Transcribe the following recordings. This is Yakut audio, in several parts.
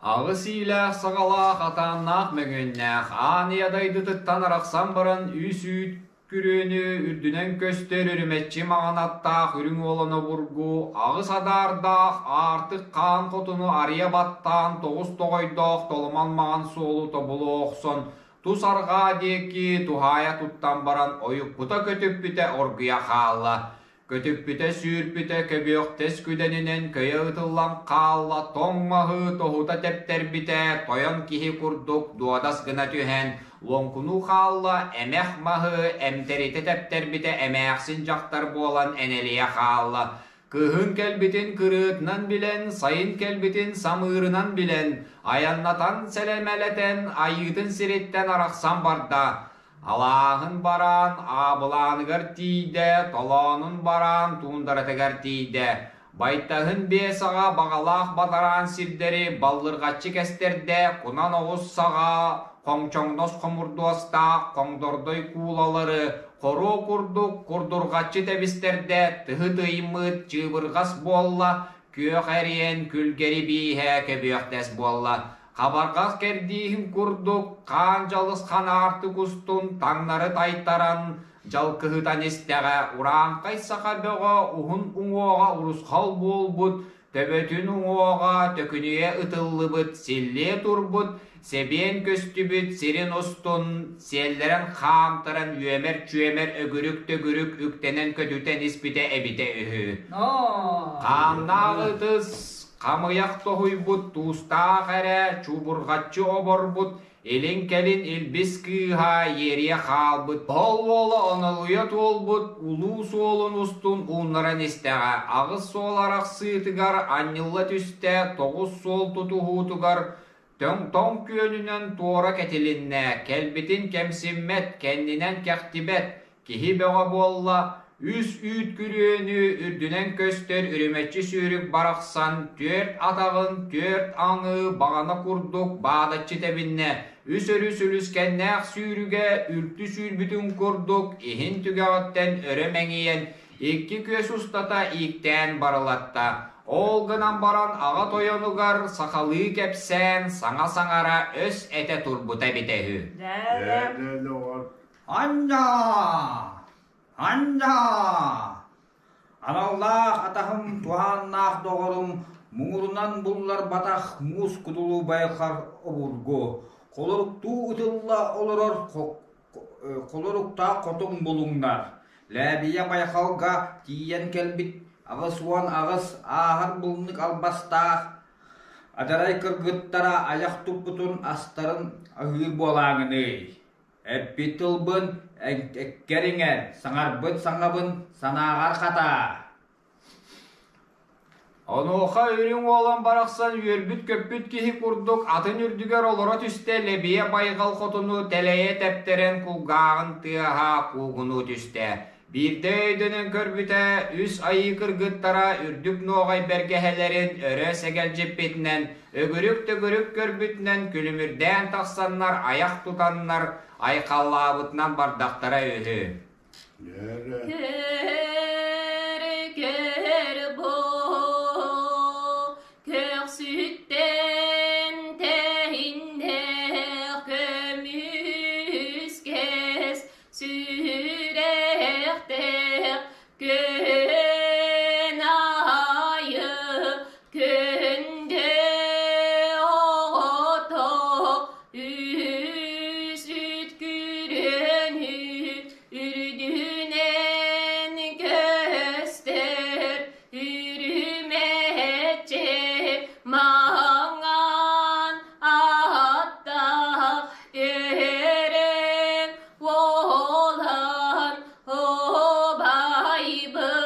Аҕыс иилээх-саҕалаах, атааннаах мөҥүөннээх, аан ийэ дайдытыттан арахсан баран үс үүт күрүөнү үрдүнэн көстөр үрүмэччи маҥан аттаах үрүҥ уолан обургу, аҕыс адаардаах аартык хаан хотуну арыйа баттаан тоҕус тоҕойдоох толомон маҥан суолу тобулу охсон тус арҕаа диэки туһаайа туттан баран ойуппута-көтүппүтэ оргуйа хаалла. Көтүппүтэ-сүүрпүтэ көбүөхтэс күдэнинэн көйө ытыллан хаалла, тоҥ маһы тоһута тэптэрбитэ, тойон киһи курдук дуодас гына түһэн, лоҥкунуу хаалла, эмэх маһы эмтэритэ тэптэрбитэ эмээхсин дьахтар буолан энэлийэ хаалла. Кыһын кэлбитин кырыытынан билэн, сайын кэлбитин самыырынан билэн, айаннатан сэлэмэлэтэн, айыытын сириттэн арахсан барда. Алааһын бараан аабылааныгар тиийдэ, толоонун бараан туундаратыгар тиийдэ. Байтаһын биэ саҕа баҕалаах бадараан сирдэри баллырҕаччы кэстэрдэ, кунан оҕус саҕа хоҥчоҥнос хомурдуостаах хоҥдордой куулалары хоруо курдук курдурҕаччы тэбистэрдэ, тыһы тыймыт чыыбырҕас буолла, күөх эриэн күлгэри бииһэ көбүөхтэс буолла. Хабарҕас кэрдииһин курдук хаан дьалысхан аартык устун таҥнары тайтаран дьалкыһытан истэҕэ, урааҥхай саха бөҕө уһун уҥуоҕа урусхал буолбут, төбөтүн уҥуоҕа төкүнүйэ ытыллыбыт, силлиэ турбут, сэбиэн көстүбүт сирин устун сиэллэрэн хаамтаран үөмэр-чүөмэр өгүрүк-төгүрүк үктэнэн көтүтэн испитэ эбитэ үһү. Хааннаах ытыс Хамыйах тоһуйбут туустаах эрэ чуубурҕаччы оборбут, илин-кэлин илбис кыыһа иэриэ хаалбыт, ол уола онолуйа туолбут улуу суолун устун ууннаран истэҕэ, аҕыс суол арахсыытыгар анньылла түстэ, тоҕус суол тутуһуутугар Тоҥ күөнүнэн туора кэтилиннэ, кэлбитин кэмсиммэт, кэннинэн кэхтибэт, киһи бөҕө буолла, үс үүт күрүөнү үрдүнэн көстөр үрүмэччи сүүрүк барахсан түөрт атаҕын түөрт аҥыы баҕана курдук баадаччы тэбиннэ, үс өрүс үлүскэннээх сүүрүгэ үлтү сүүрбүтүн курдук иһин түгэҕиттэн өрө мэҥийэн икки күөс устата ииктээн барылатта. Ол гынан баран аҕа тойонугар сахалыы кэпсээн, саҥа саҥара өс этэ турбута эбитэ үһү. Анньа! Анньа! Аналлаах атаһым, туһааннаах доҕорум муҥурунан булларбатах муус кудулу байхар обургу, холоруктуу ытылла олорор Холоруктаах хотун булуҥнар, Лээбийэ байҕалга тиийэн кэлбит 88 ааһар булуннук албастаах адарай кыргыттара айах туппутун астарын аһыыр буолааҥыный? Эппит тылбын эккэр иҥэр, саҥарбыт саҥабын санааҕар хатаа. Онуоха үрүҥ уолан барахсан үөрбүт-көппүт киһи курдук атын үрдүгэр олоро түстэ, Лэбийэ байҕал хотуну тэлэйэ тэптэрэн кулгааҕын тыаһа куугунуу түстэ. Биирдэ өйдөнөн көрбүтэ, үс айыы кыргыттара үрдүк нуоҕай бэргэһэлэрин өрө сэгэлдьиппитинэн, өгүрүк-төгүрүк көрбүтүнэн күлүмүрдээн тахсаннар айах тутаннар айхаллаабытынан бардахтара үһү. Көр, көр бу көхсүттэн тэһиннэх көмүскэс сүрэхтээх күн аайы күндү оҕото үс үткүрүөнү үрдүнэн көстөр үрүмэччи маҥан аттаах өрөҥ уолан убайбын.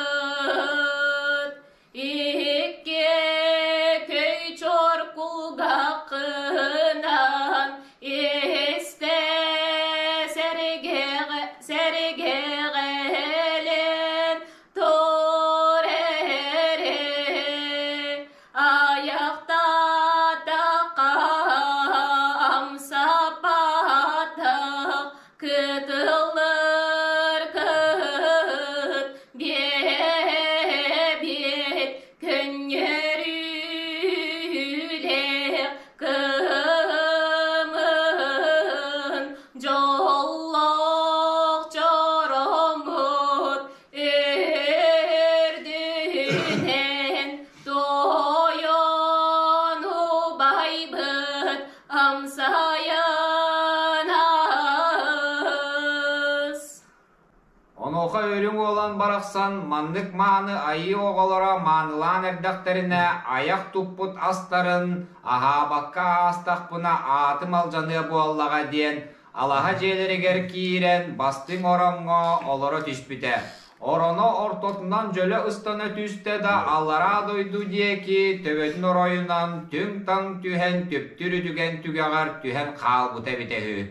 Онуоха Үрүҥ Уолан барахсан маннык мааны айыы оҕолоро маанылаан эрдэхтэринэ айах туппут астарын аһаабакка аастахпына аатым алдьаныа буоллаҕа диэн алаһа дьиэлэригэр киирэн бастыҥ ороҥҥо олоро түспүтэ. Ороно ортотунан дьөлө ыстана түстэ да аллараа дойду диэки төбөтүн оройунан түҥ-таҥ түһэн түптүр үтүгэн түгэҕэр түһэн хаалбыта эбитэ үһү.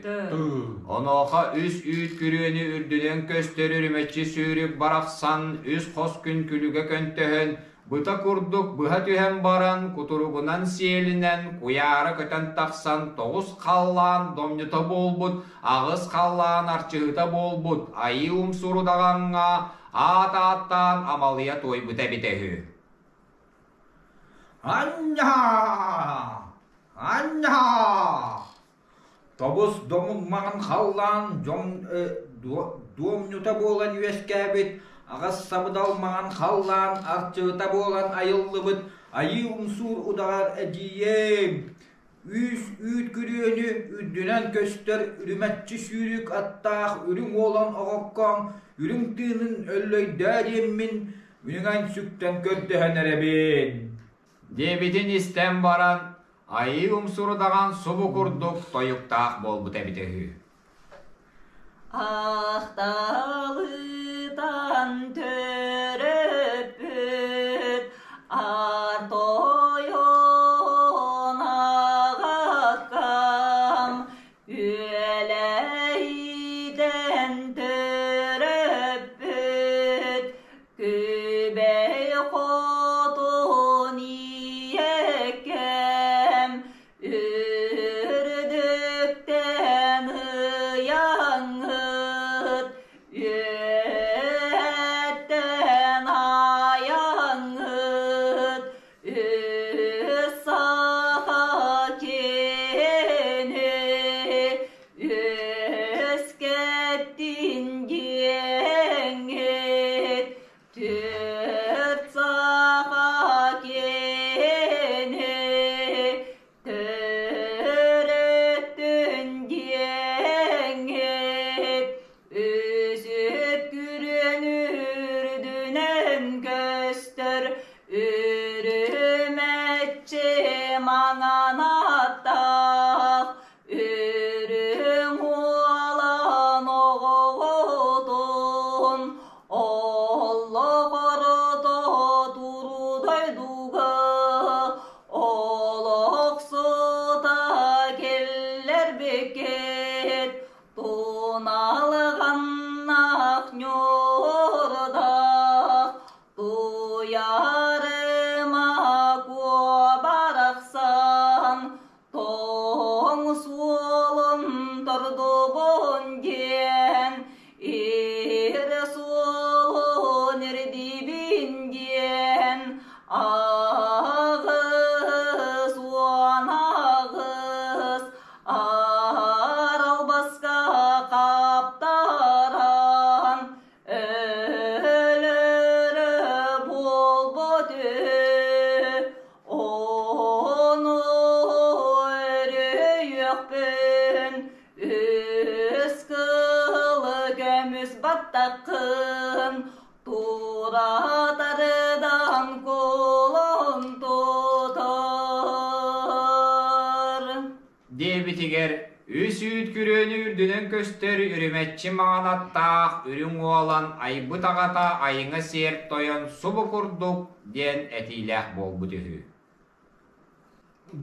Онуоха үс үүт күрүөнү үрдүнэн көстөр үрүмэччи сүүрүк барахсан үс хос күн күлүгэ көнтөһөн быта курдук быһа түһэн баран кутуругунан сиэлинэн куйаара көтөн тахсан тоҕус халлаан домньута буолбут, аҕыс халлаан арчыһыта буолбут айыы умсурудаҕаҥҥа аат ааттаан амалыйа туойбута эбитэ үһү. Анньа! Анньа! Тобус домун маҥан халлаан дьон дуомньута буолан үөскээбит, аҕыс сабыдал маҥан халлаан арчыта буолан айыллыбыт айыы умсуур удаҕар эдьиийэм, үүс үүт күрүөнү үрдүнэн көстөр үрүмэччи сүүрүк аттаах үрүҥ уолан оҕоккоҥ үрүҥ тыынын өллөйдөө диэммин үнүҥэн сүктэн көрдөһөн эрэбин Диэбитин истэн баран, айыы умсурудаҕан субу курдук тойуктаах буолбут эбитэ үһү. Ахталытан төрөппүт аар тойон аҕаккам үөлэйитэн төрөппүт Күбэй хотун ийэкэм үрдүктэн ыйаҥҥыт, үөһэттэн айаҥҥыт, үс саха киһини Үөскэттин диэҥҥит түөрт саха киһини төрөттүн диэҥҥит үсүт күрүөн үрдүнэн көстөр үрүмэччи маҥан аттаах Үрүҥ уолан оҕоҕутун оллоҕорто туру дойдуга олохсута киллэрбиккит туналҕаннах ньуурдах туйарыма куо барахсан Тоҥ суолун тордубун диэн, ир суолун ирдиибин диэн, аҕыс уон аҕыс аралбаска хаптаран өлөрө буолбут үһү. Ону өрүһүйүөхпүн үс кылы көмүс баттаххын тура тардан кулун тутар. Диэбитигэр үс үүт күрүөнү үрдүнэн көстөр үрүмэччи маҥан аттаах үрүҥ уолан айбыт аҕата айыҥа сиэр тойон субу курдук диэн этиилээх буолбут үһү.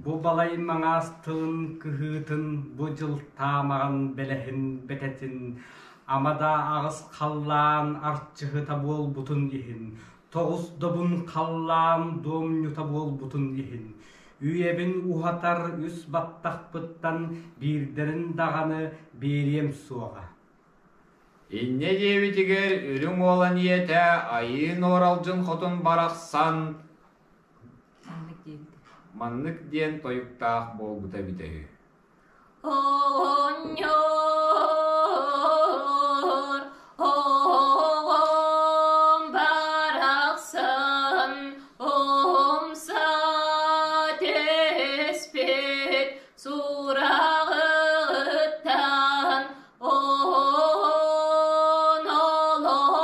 Бу балай маҥаас тылын кыһыытын бу дьыл таамаҕын бэлэһин бэтэтин ама да аҕыс халлаан арчыһыта буолбутун иһин, тоҕус добун халлаан дуомньута буолбутун иһин, үйэбин уһатар үс баттахпыттан биирдэрин даҕаны биэриэм суоҕа. Инньэ диэбитигэр Үрүҥ Уолан ийэтэ Айыы Нуоралдьын хотун барахсан маннык диэн тойуктаах буолбута эбитэ үһү. Оҕонньор, оҕом барахсан, умса түспүт сураҕыттан оҕон олорон.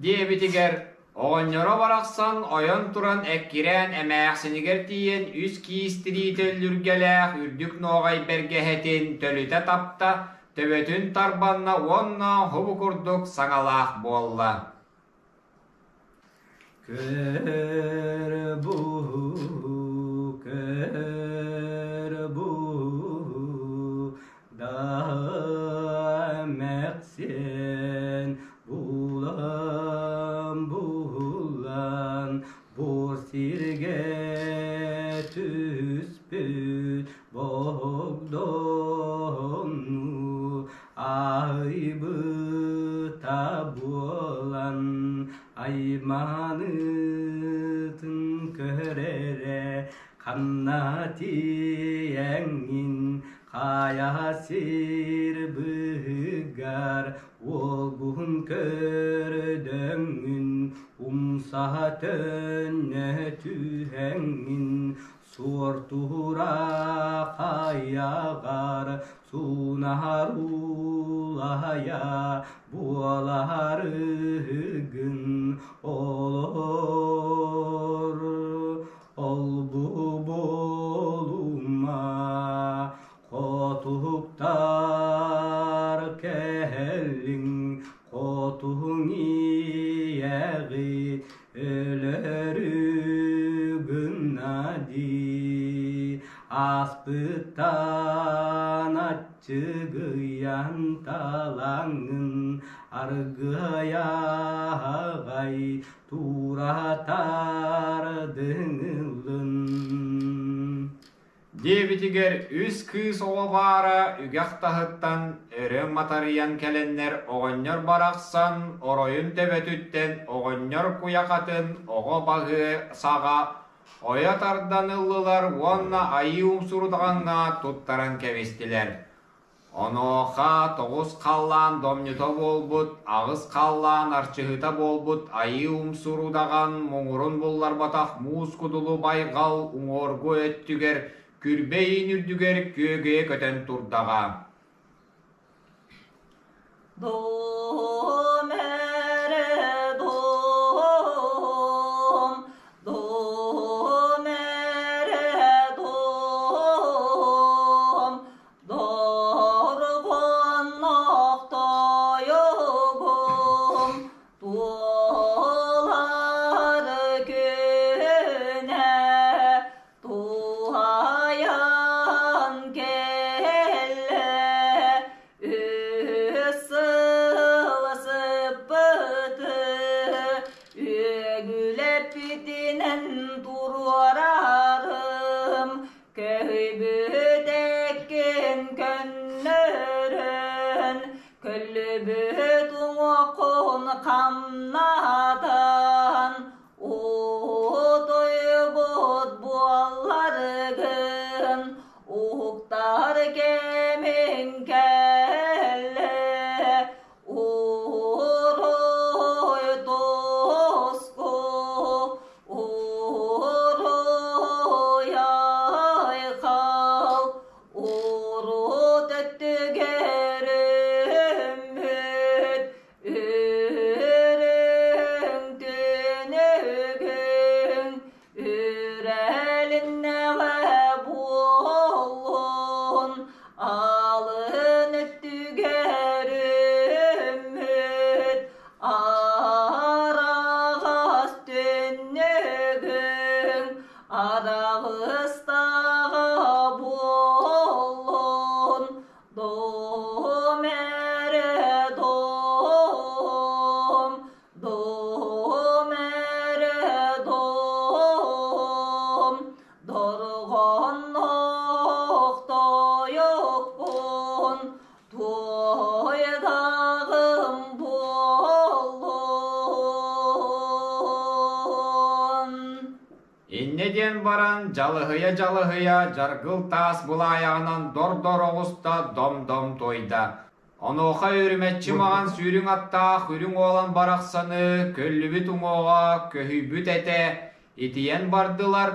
Диэбитигэр оҕонньоро барахсан ойон туран эккирээн эмээхсинигэр тиийэн үс киис тириитэ үллүргэлээх үрдүк нуоҕай бэргэһэтин төлүтэ тапта, төбөтүн тарбанна уонна хобу курдук саҥалаах буолла. Көр бу, көр бу, да эмээхсин булан булан бу сиргэ түспүт богдону айбыта буолан айманытын көрөрө ханна тиийэҥҥин хайа сир быһыгар уолгун көрдөҥҥүн умса төннө түһэҥҥин Суортуура хайаҕар суунаһар уулаһайа буолаһарыгын олор ол-бу буолума хотуһуктар кэһэллиҥ хотуһуҥ ийэҕит Өлөрү гынна дии, ааспыттан аччыгыйан талаҥын аргыайаҕай тура тардыҥылын. Диэбитигэр үс кыыс оҕо баара үгэх таһыттан өрө матарыйан кэлэннэр оҕонньор барахсан оройун төбөтүттэн оҕонньор куйахатын оҕо баһыа саҕа ойо тардан ыллылар уонна айыы умсурудаҕаҥҥа туттаран кэбистилэр. Онуоха тоҕус халлаан домньута буолбут, аҕыс халлаан арчыһыта буолбут айыы умсурудаҕан муҥурун булларбатах муус кудулу байҕал уҥуоргу өттүгэр күрбэ иин үрдүгэр күөгэйэ көтөн турдаҕа. Дом эрэ дом, дом эрэ дом, Дорҕоннох тойугум туолар күнэ туһайан кэллэ үс сыл сыппыты үөгүлэппитинэн туруорарым Көһүйбүт эккин көннөрөн, көллүбүт уҥуоххун хамнатан, утуйбут буолларгын, уһуктар кэмиҥ кэллэ, Уруй туску, уруй айхал, урут өттүгэр үммүт, үрүҥ түнүгүҥ Үрэлиннэҕэ буоллун, алын өттүгэр үммүт, араҕас түннүгүҥ араҕыстаҕа буоллун, дом эрэ дом, Дом эрэ дом, дорҕонноох тойукпун, туойдаҕым буоллун. Инньэ диэн баран дьалыһыйа-дьалыһыйа дьаргыл таас былаайаҕынан дор-дор оҕуста дом-дом туойда. Онуоха үрүмэччи маҕан сүүрүҥ аттаах үрүҥ уолан барахсаны көллүбүт уҥуоҕа көһүйбүт этэ, итийэн бардылар,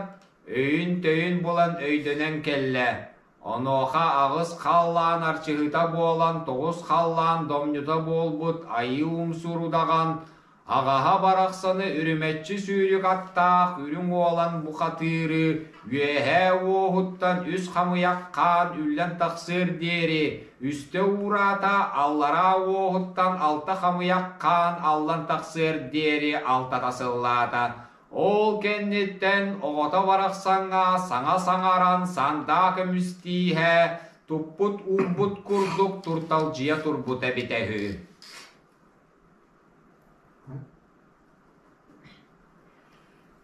өйүн-төйүн булан өйдөнөн кэллэ. Онуоха аҕыс халлаан арчыһыта буолан тоҕус халлаан домньута буолбут айыы умсуур удаҕан. Аҕаһа барахсаны үрүмэччи сүүрүк аттаах үрүҥ уолан бухатыыры үөһээ уоһуттан үс хамыйах хаан үллэн тахсыар диэри үстэ уураата, аллараа уоһуттан алта хамыйах хаан аллан тахсыар диэри алтата сыллаата. Ол кэнниттэн оҕото барахсаҥҥа саҥа саҥаран сандаа көмүс тииһэ туппут уурбут курдук турталдьыйа турбута эбитэ үһү.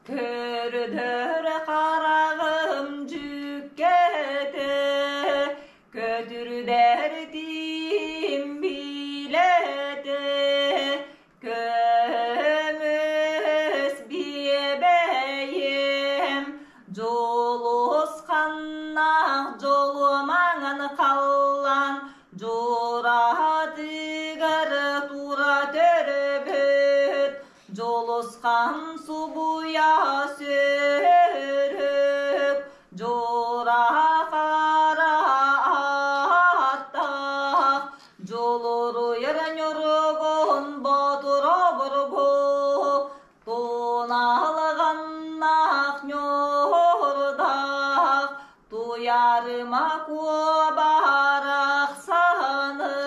Көрдөр хараҕым дьүккэтэ, көтүрдэр тиим билэтэ, көмүс биэбэйим, дьулусханнаах дьолуомаҥан халлаан Дьураатыгар тура төрөбүт, Дьулусхан субуйа сүрүк, Дьура хара аттаах, Дьулуруйар ньургун боотур обургу, Туналҕаннаах ньуурдаах, Туйаарыма куобарахсаны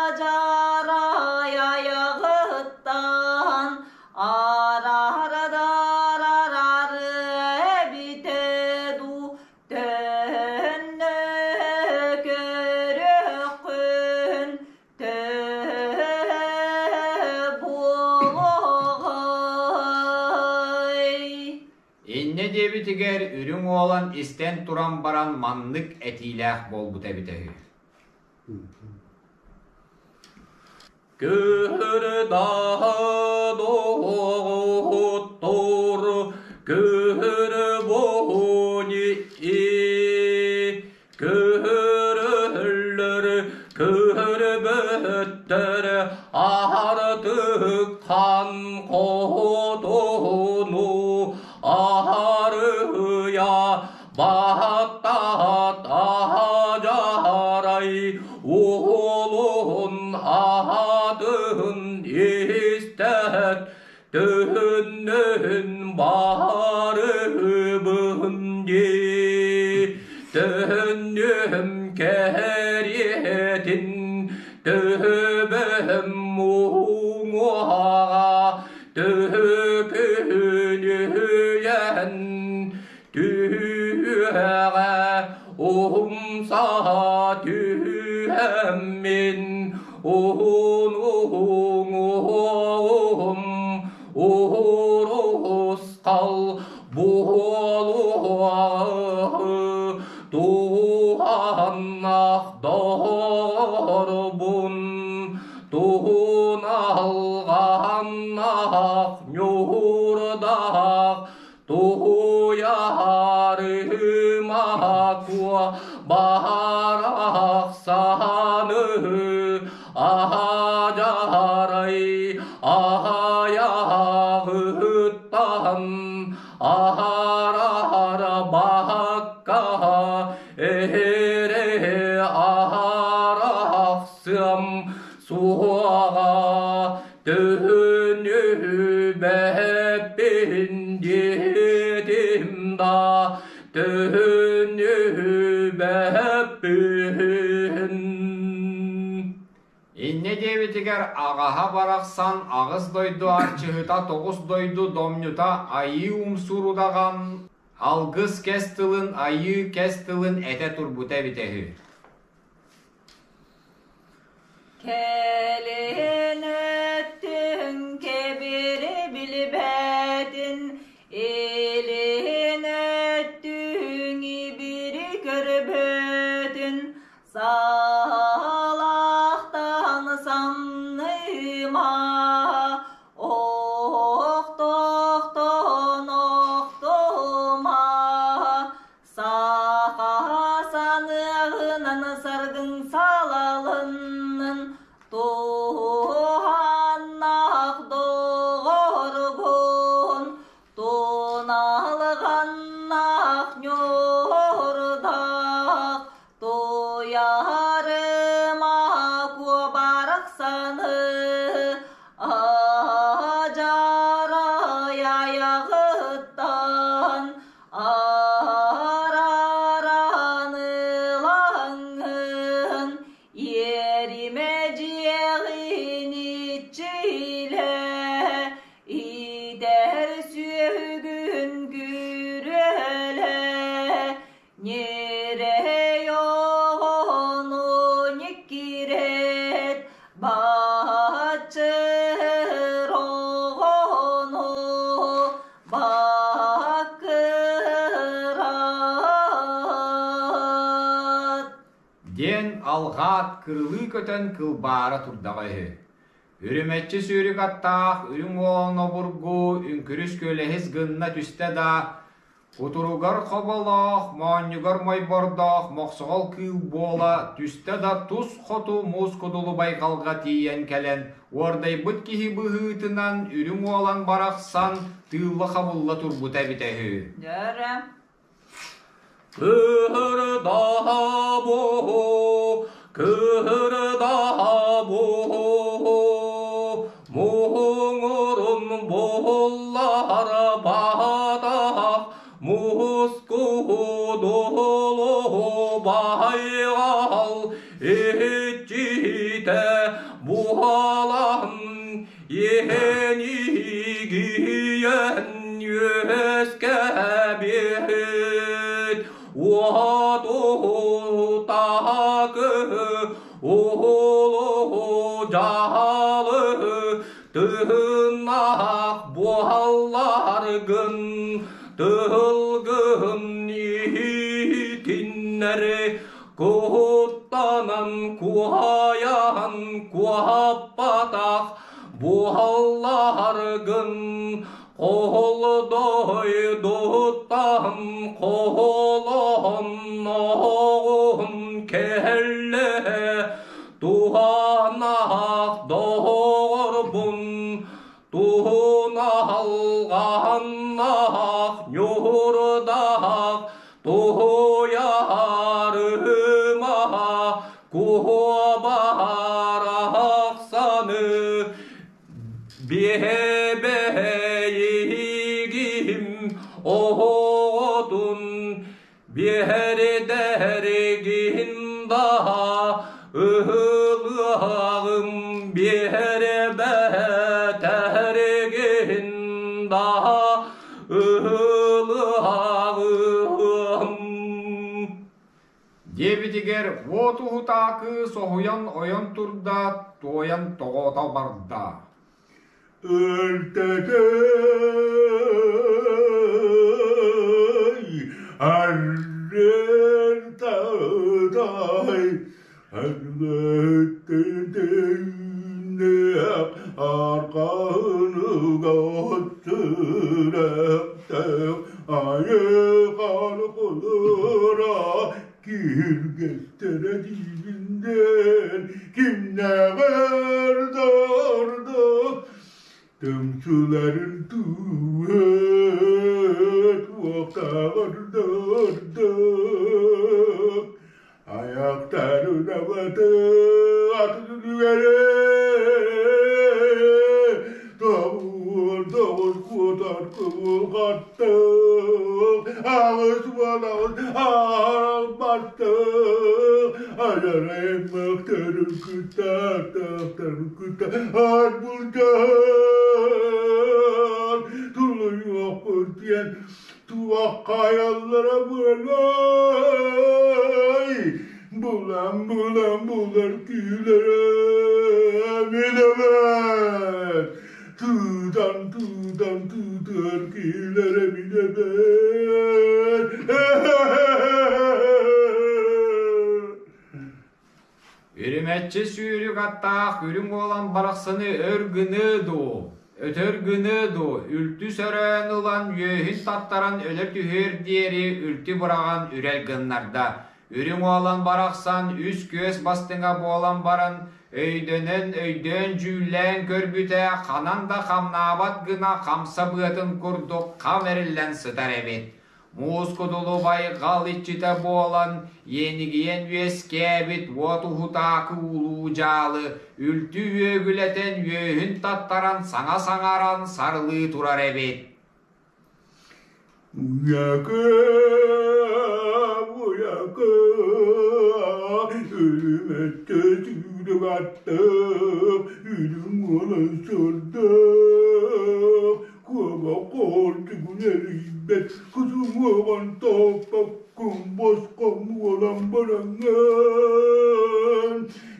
Аадьарай айаҕыттан Араарарарары эбитэ дуу Төннө көрүөххүн Төһө буолуоҕай? Инньэ диэбитигэр Үрүҥ Уолан истэн туран баран маннык этиилээх буолбута эбитэ үһү Кыһырдаһа доҕоттор, кыһыр буони Көһөрөллөр, көһөрбөттөр, аһартык хан хотону аһарыйа баттаат аһадьарай уолун аһатын истэт Төһөннөһүн баарыбын дии, төһөннүһүм кэриэтин, төһөбөһүм муҥуһаҕа, төһөкүнүһүйэн түһүөҕэ, уһумса түһэммин уһун уһуҥ уһурусхал буолуоҕы туһаннах доҕорбун туһуналҕаннах ньуурдаах Туһуйаарыма куо баһарахсаны аһадьарай аһайаҕыттан аһарара баһакка эһэре аһарахсыам суоҕа Төһөнүбэппин диэтим да, төһөнүбэппин. Инньэ диэбитигэр аҕаһа барахсан аҕыс дойду арчыһыта тоҕус дойду домньута айыы умсуур удаҕан алгыс кэс тылын айыы кэс тылын этэ турбута эбитэ үһү. Кэлин өттүн кэбири билбэтин, илин өттүн ибири көрбөтүн, саалахтан самныма, охтохтон охтума, Саха саныаҕынан саргын салалыннын, Баччыр оҕону баккырат. Диэн алҕаат кырылыы көтөн кылбаара турдаҕа үһү. Үрүмэччи сүүрүк аттаах үрүҥ уолан обургу үҥкүрүс күөлэһис гынна түстэ да, кутуругар хоболоох, моонньугар мойбордоох мохсоҕол кыыл буола түстэ да тус хоту муус кудулу байҕалга тиийэн кэлэн, уордайбыт киһи быһыытынан үрүҥ уолан барахсан тыылла-хабылла турбута эбитэ үһү. Дьөрө. Кыһырдаабо, кыһырдаабо, муҥурун буллар баатах, мускудулу байҕал иччитэ буолан Иһинигийэн үөскэбит уотутаакы уһулу дьаалы тыһыннаах буолларгын тылгын иһитиннэри Куттанан куһайан куһаппатах буолларгын Холдойдуттан холонноҕун кэллэ туһанаах доҕорбун туһуналҕаннаах ньуурдаах Туһуйарыма куобарахсаны биэбэйигим оһоҕотун биэрдэргин да ыһылыаҕым биэрбэтэргин да Ыһылыаҕым. Диэбитигэр уот уһутаакы соһуйан ойон турда, туойан тоҕото барда. Өлтөкөй, аррын-татай, Киһиргэстэрэ диибиндэн кимнээҕэр да ордук Тымсыларын тууһа туохтааҕар да ордук Аяқтарын абаты атын үгэрэ Тоҕур тоҕус куотар кыбылҕаттык Аҕыс уолаҕын ааралбаттык Алараймахтарын кытта артаахтарын кытта ат булдьаһан Тулуйуохпут диэн Туох хайаллара буолуой? Булан булан булар күүлэрэ билэбэт. Тыытан тыытан тыытыар киилэрэ билэбэт. Үрүмэччи сүүрүк аттаах үрүҥ уолан барахсаны өр гыныы дуу, өтөр гыныы дуу, үлтү сөрөөн ылан үөһүн таттаран өлө түһүөр диэри үлтү быраҕан үрэл гыннарда. Үрүҥ уолан барахсан үс күөс бастыҥа буолан баран, өйдөнөн, өйдөөн-дьүүллээн көрбүтэ ханан да хамнаабат гына хамса быатын курдук хам эриллэн сытар эбит. Муус кудулу байҕал иччитэ буолан, иэнигийэн үөскээбит уот уһутаакы улуу дьаалы үлтү үөгүлэтэн үөһүн таттаран саҥа саҥаран сарылыы турар эбит. Уйакы, уйакы, өлүмэттэ сүүрүк аттык, үрүҥ уолан сырдык, Куобах хоһоордугун эрийбэт, кутуҥуоҕун тооппоккун босхоҥ уолан бараҥҥын.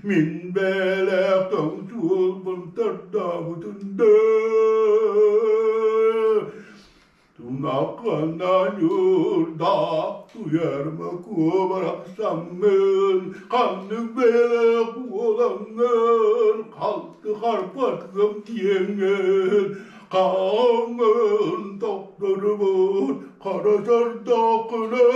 Мин бээлээх тоҥ суолбун тардаабытын да Тунахханан ньуурдаах туйарма куобарахсаммын, ханнык бэйэлээх буолаҥҥын, халты харбатгым диэҥҥин, хаҥҥын тохторубут хара сордооххунай.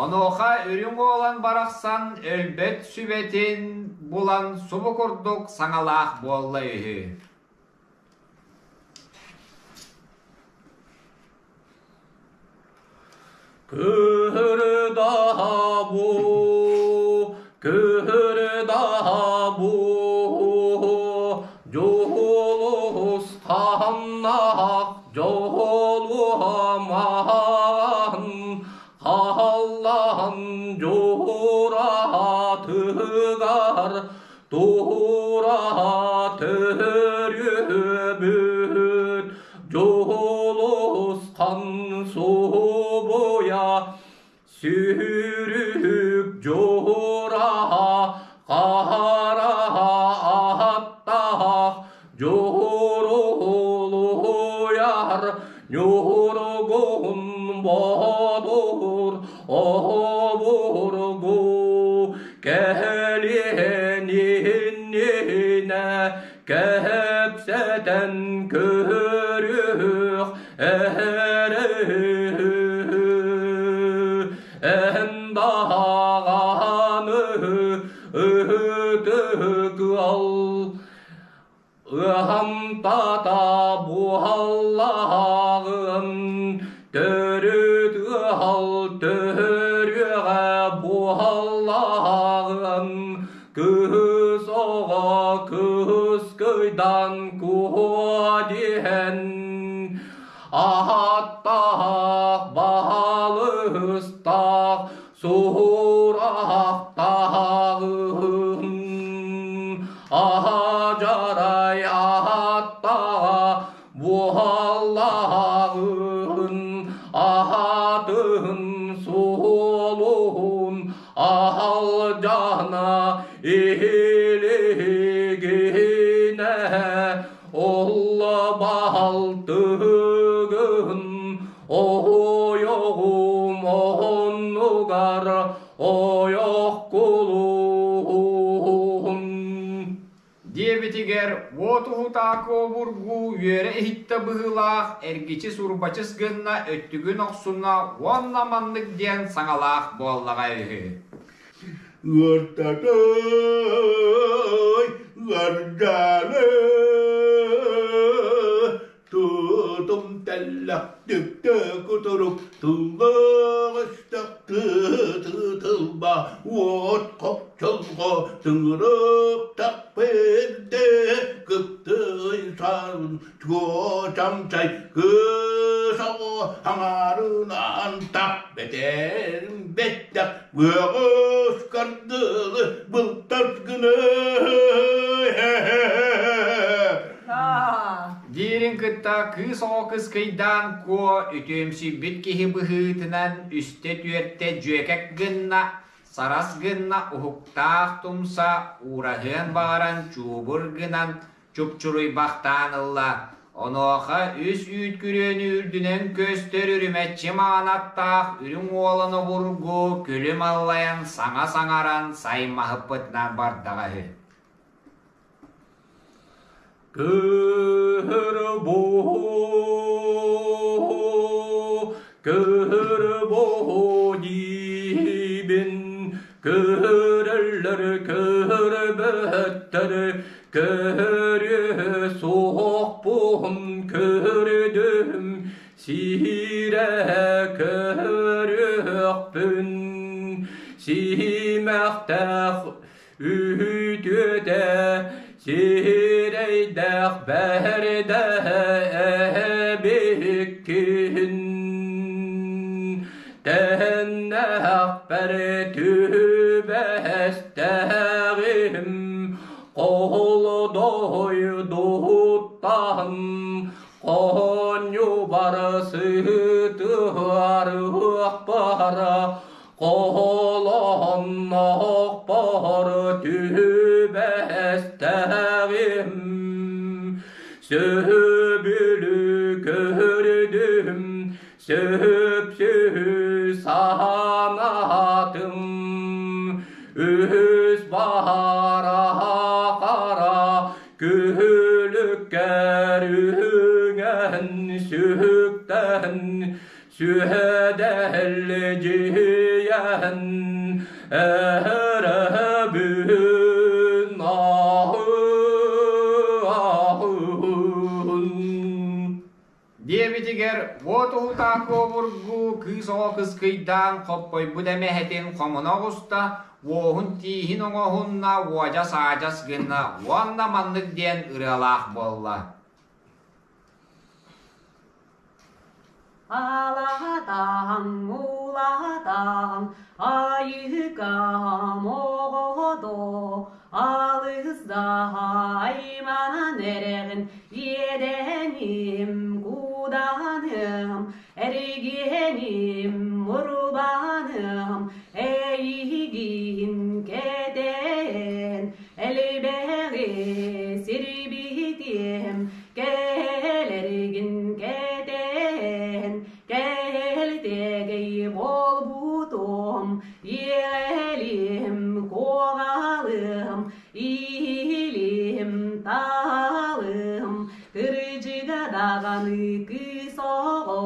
Онуоха Үрүҥ Уолан барахсан өлбөт сүбэтин булан субу курдук саҥалаах буолла үһү. Кыһырдаабу, кыһырдаабу, дьулусханнаах дьолуомаан, хааллан дьуураатыгар тура төрүөбүт дьулусхан субуйа сүүрүк дьуура хара аттаах дьуурулуйар ньургун боотур обургу кэлиэн иннинэ кэпсэтэн көрүөх эрэ эн даҕаны ытык ыал Ыһамтата буһаллаҕын, төрүт ыал төрүөҕэ буһаллаҕын, кыыс оҕо кыыс кыйдан куһуо диэн, аһаттаах баһалыстаах суһуурахтааҕын аһадьарай аһаттаҕа буһаллааҕын аһатын суолун аһалдьана иһилигинэ олла баһалтыгын Оһуйоҕум оһоннугар ойох кулуһун Диэбитигэр уот уһутаакы обургу үөрэ иһиттэ быһыылаах эргичис-урбачыс гынна өттүгүн охсунна уонна маннык диэн саҥалаах буоллаҕа үһү. Ыартатай, ыардаалы, Тутум тэллэх түптэ кутурук тыллаах өстөх тылба уот хопчолго тыҥырык тахпырды кыптый сарын чуочамчай кыыс оҕо аҥаарынан тах бэтэрин бэттэх быаҕыс кардылы былтас гына. Диирин кытта кыыс оҕо кыскыйдаан куо үтүөмсүйбүт киһи быһыытынан үстэ-түөртэ дьүөкэк гынна, сарас гынна уһуктаах тумса уураһыан баҕаран чуубур гынан чупчуруйбахтаан ылла. Онуоха үс үүт күрүөнү үрдүнэн көстөр үрүмэччи маҥан аттаах үрүҥ уолан обургу күлүм аллайан саҥа саҥаран саймаһыппытынан бардаҕа үһү. Кыһырбоо, кыһырбоо диибин, көрөллөр көрбөттөр, көрүө суохпун көрдүм, сиирэ көрүөхпүн, сиимэхтээх Үтүөтэ сирэйдээх бэрдэ эбиккин Тэһэннэхпэр түбэстэҕим Холодойдуттан хонньубар сытыарыахпар Хоһолоон Олохпор түбэстэҕим, сөбүлүү көрдүм, сөпсүһү санаатым. Үһүс баара хара күлүккэр үҥэн сүктэн сүһэдэлдьийэн эрэбин аһы-аһын. Диэбитигэр уот уһутаакы обургу кыыс оҕо кыскыйдаан хоппойбут эмэһэтин хомуна оҕуста, уоһун тииһин оҥоһунна уодьас-аадьас гынна уонна маннык диэн ырыалаах буолла. Алаатаан, уулаатаан, айыыкам оҕото, алыс-даһа айманан эрэҕин, иэдэним, кууданым, эригиэним, мурбаным, эйигин кэтээн, элбэҕи сирбитиэм, Кэлэригин кэтээн, кэлтэгэй буолбутум, иэлим, куоҕалым, иилим, таалым, кырдьыга даҕаны кыыс оҕо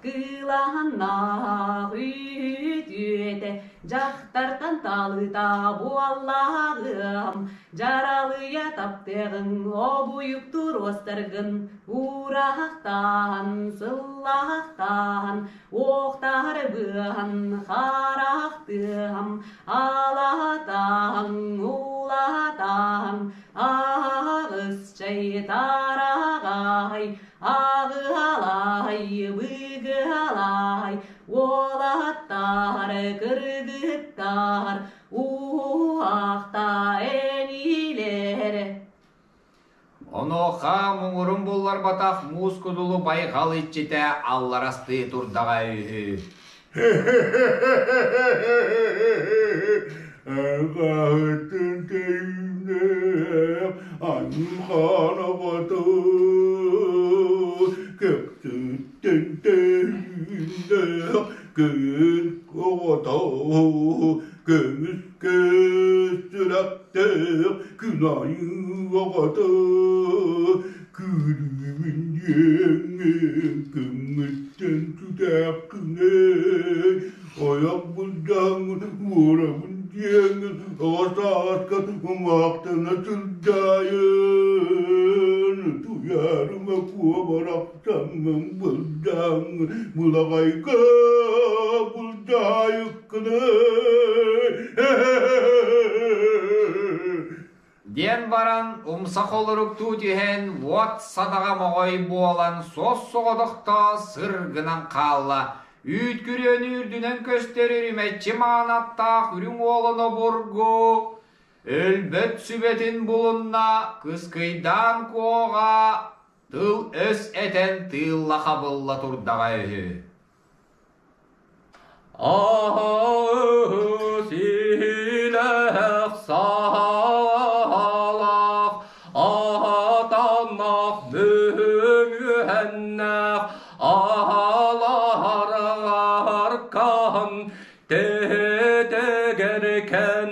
Кыыланнаах үтүөтэ дьахтартан талыта буоллаҕым, дьаралыйа таптыаҕыҥ обуйуктуур уостаргын уураахтаан, сыллаахтаан, уохтаар быаһан, харахтыам, алаатаан, уулаатаан, аҕыс чэй тараҕай, Аҕыалаай, быгыалаай, уолаттар, кыргыттар, уһаахта энилэр. Онуоха муҥурун булларбатах муус кудулу байҕал иччитэ алларастыы турдаҕа үһү. Хаһытын тэйимнээх аньыхан оҕото Көктүттэн тэйимнээх көйүн оҕото Көмүс көс сүрэхтээх күн айыы оҕото Күлүүбүн диэҥҥин күҥҥүттэн түтээххинэй Ойох былдьааҥҥын уорабын диэҥҥин оҕо сааска умаахтана сылдьаайын Туйаарыма куобарахтаҥҥын былдьааҥҥын былаҕайга былдьаайыккыный Диэн баран умса холоруктуу түһэн уот садаҕа моҕой буолан суос-соҕотохто сыр гынан хаалла. Үүт күрүөнү үрдүнэн көстөр үрүмэччи маанаттаах үрүҥ уолун обургу өлбөт сүбэтин булунна, кыскыйдаан куоҕа тыл-өс этэн тыылла хабылла турдаҕа үһү. Силэх саалах атанах мөҥүөннэх аалараркан тэтэгэркэн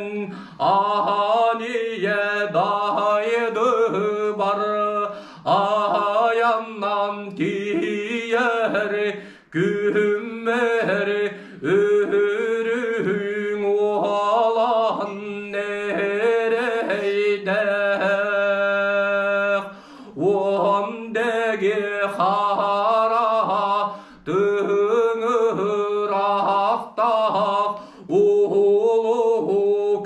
аһаниэ дайды бар аяннан тиийэр Күһүммэр үһүрүһүҥ уолан эрэйдээх, уон дэги хара тыҥырахтаах уһулу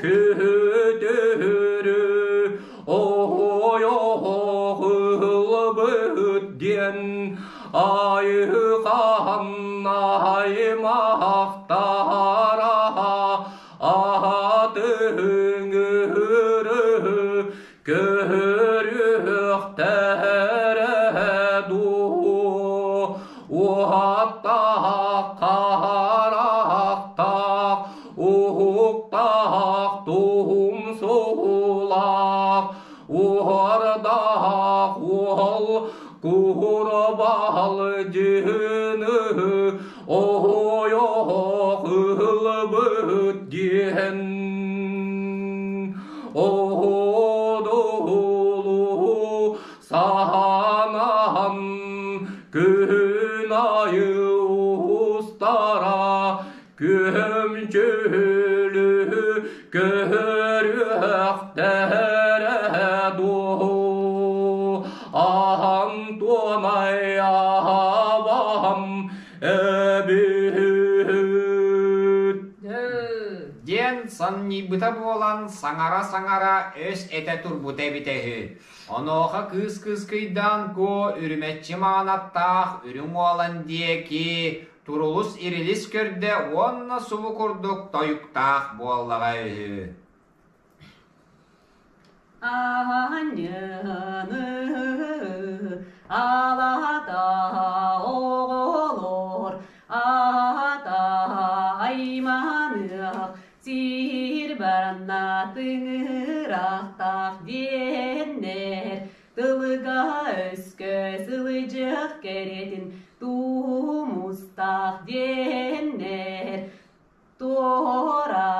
күтүрү ойоох ылбыт диэн Айыһыхан аймахтара аатыҥыры көрүөхтэрэ дуу уһаттаах харахтаах уһуктаах. Тумсулаах уордаах уол курбал дьыһыны ойох ылбыт диэн Оһодулу саһанаһан күн айы устара күөмчүлү көһөрүөхтэрэ дуу аһан туонай аһабам эбит Диэн санньыйбыта буолан саҥара-саҥара өс этэ турбута эбитэ үһү. Онуоха кыыс кыскыйдаан куо үрүмэччи маҥан аттаах үрүҥ уолан диэки турулус-ирилис көрдө уонна субу курдук тойуктаах буоллаҕа үһү. Аанньаны алата оҕолор, аата айманыах, сир баранна тыҥырахтаах диэннэр тылыга өскө сылдьыах кэриэтин туумустаах диэннэр туора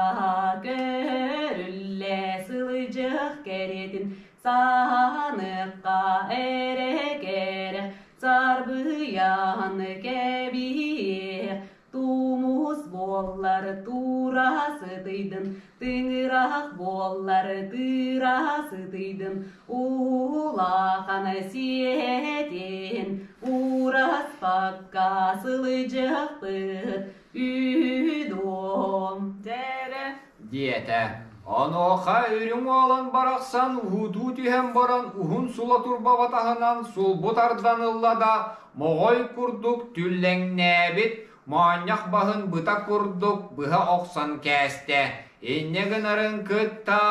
көрүллэ сылдьыах кэриэтин сааныахха эрэ кэрэх сарбыйан кэбиһиэх Тумус буоллар туура сытыйдын, тыҥырах буоллар тыыра сытыйдын, улахан сиэтин уураспакка сылдьыахпыт үһү Дээрэ диэтэ. Онуоха үрүҥ уолан барахсан уһуутуу түһэн баран уһун сула турба батаһынан сулбу тардан ылла да моҕой курдук түллэҥнээбит моонньох баһын быта курдук быһа охсон кээстэ. Инньэ гынарын кытта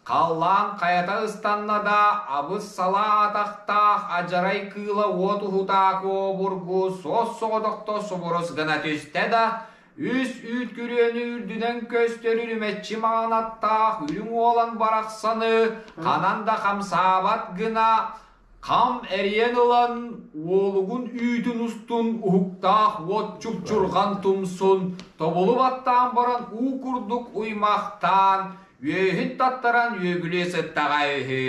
халлаан хайата ыстанна да абыс салаа атахтаах адьарай кыыла уот уһутаакы обургу суос-соҕотохто субурус гына түстэ да үс үүт күрүөнү үрдүнэн көстөр үрүмэччи маҥан аттаах үрүҥ уолан барахсаны ханан да хамсаабат гына хам эрийэн ылан уолугун үүтүн устун уһуктаах уот чупчурҕан тумсун тобулу баттаан баран уу курдук уймахтаан үөһүн таттаран үөгүлүө сыттаҕа үһү.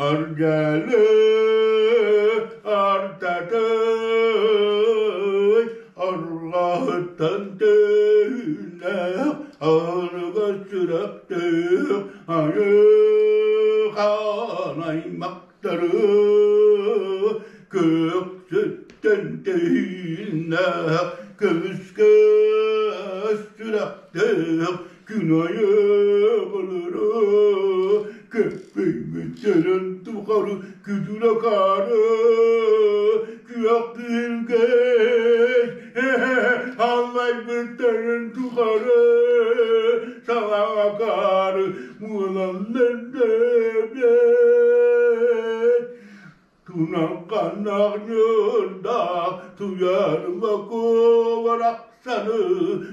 Аргалы артатай Арҕаһыттан тыыннаах арыга сүрэхтээх айыы-хаан аймахтары Көксүттэн тэһииннээх көмүскэ сүрэхтээх күн айы ылыры Көппөйбүттэрин тухары күтүрэ хаары күөх күһүлгэй аллайбыттарын тухары салаакаары муолаллар Тунахханах ньуурдаах туйаарыма куобарахсаны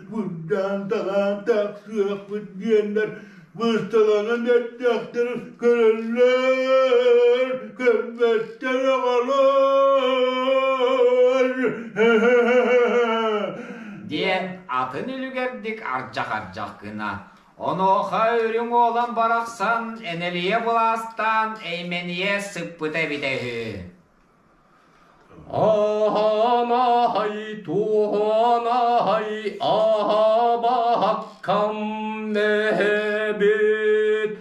бырдаан таҕаан тахсыахпыт диэннэр бысталанан эрдэхтэрин көрөллөр, көрбөттөр оҕолор Диэн атын үлүгэрдик ардьах-ардьах гына Онуоха үрүҥ уолан барахсан энэлийэ былаастаан эймэнийэ сыппыта эбитэ үһү. Аһанаһай туһанаһай аһабаккам нэһэбит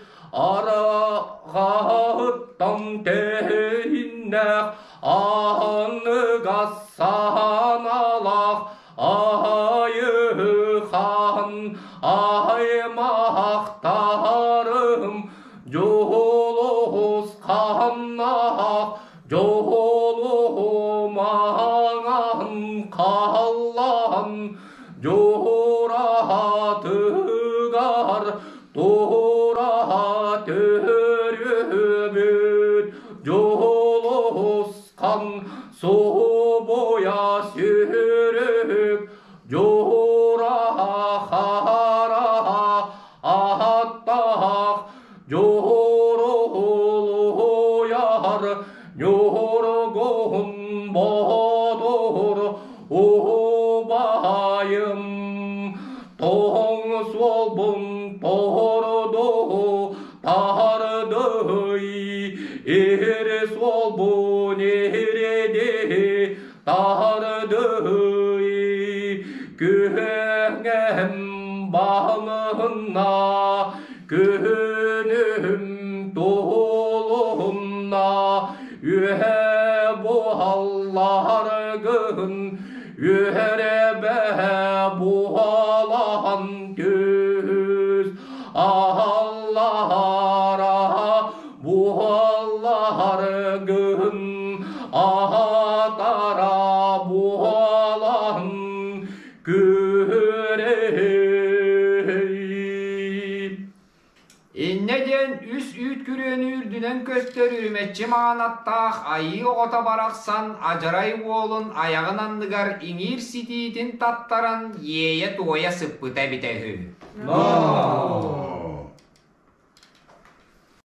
араҕаһыттан тэһиннэх аһыныгас саһаналаах Айыхан аймахтарым дьулусханнаах дьулумаҥан халлаан дьуураатыгар тура төрүөбүт дьулус хан субуйа сүрүк дьуура хара Ордо тардый, Иһири суолбун иһириди тардый, Күһэҥэм баһылынна, күһүнүм туһулунна, Үөһэ буһалларгын, үөрэбэ буһалаан түс, Аһаллара буһалларгын, аһатара буһалаан күрэй. Инньэ диэн үс үүт күрүөнү үрдүнэн көстөр үрүмэччи маҥан аттаах айыы оҕото барахсан адьарай уолун айаҕын анныгар иҥиир ситиитин таттаран иэйэ-туойа сыппыта эбитэ үһү. No!